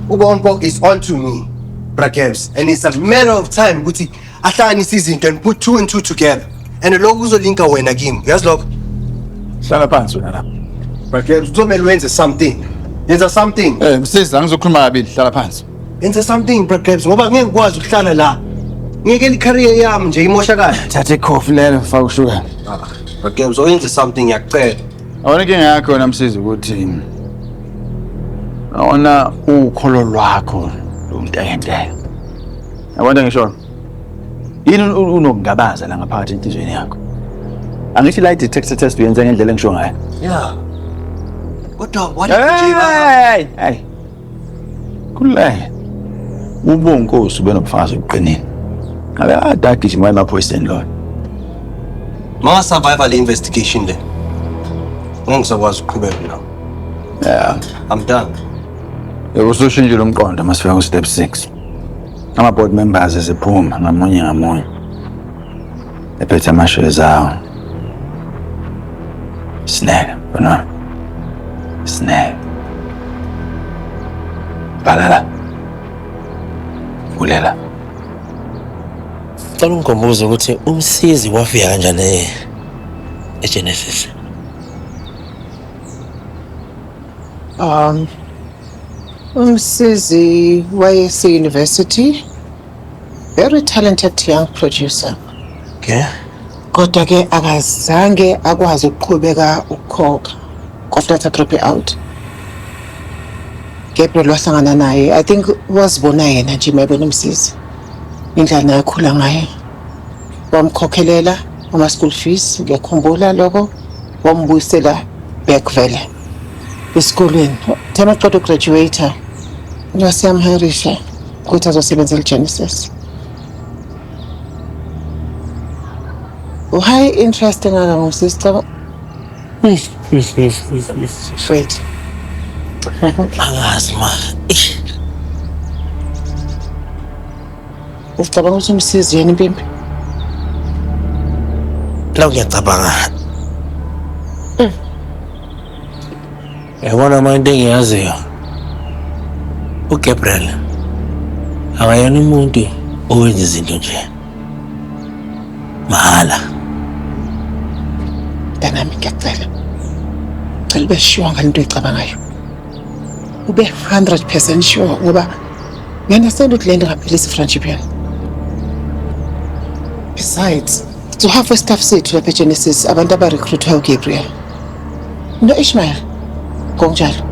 UBonko is on to me, Brakebs, and it's a matter of time ukuthi ahlanganise izinto and put two and two together. And lokhu kuzolinka wena kimi. Uyazi lokho? Hlala phansi wena lapha. Brakebs, kuzomele wenze something. Yenza something. Eh msizi angizokhuluma kabili hlala phansi. Yenza something Brakebs ngoba ngeke ngikwazi ukuhlala la. Ngeke i-career yami nje imoshakale. Thatha ikhofi lelo faka ushukela. Ah, Brakebs, oyenze something ngiyakucela. Awona inkinga yakho wena msizi ukuthi awona ukholo lwakho lumntayentaya. Yabona ngisho yini unokungabaza la ngaphakathi enhliziyweni yakho. Angithi lie detector test uyenze ngendlela engisho ngayo. Yeah. Kodwa what if nje Hey, hey. Khululeka. Ubonkosi ubenobufakazi obuqinile. Ngabe kade agijima emaphoyiseni loyo. Manga survive le investigation le. Ngeke ngisakwazi ukuqhubeka now. Yeah. I'm done. Yebo usushintshile umqondo masifika ku step 6. Ama board members eziphuma ngamunye ngamunye. Ephethe ama-shares awo. Snake, bana. Snake. Bhala la. Bulela. Cela ungikhumbuze ukuthi umsizi wafika kanjani eGenesis. Umsizi wayese-university, very talented young producer. Okay. Kodwa ke akazange akwazi ukuqhubeka ukukhokha. Kodwa athi drop out. Gabriel wahlangana naye. I think wazibona yena nje mayebona umsizi. Indlela naye akhula ngayo. Wamkhokhelela ama school fees, ngiyakhumbula lokho. Wambuyisela back vele esikolweni. Thema qeda ugraduate. Wasiyamhirisha ukuthi azosebenzela iGenesis. Why interest engaka ngomsisi caba? Wait. Angazi ma. Eish. Ucabanga ukuthi umsizi yena impimpi? La ngiyacabanga. Yabona ma into engiyaziyo. uGabriel akayena umuntu owenza izinto nje mahhala. Mntanami ngiyacela. Cela ube sure ngale nto oyicabangayo. Ube 100% sure ngoba ngiya-understand ukuthi le nto ingaphelisa i-friendship yenu. Besides, to half staff sethu lapha eGenesis abantu abarecruitwa uGabriel. No Ishmael. Ngokunjalo.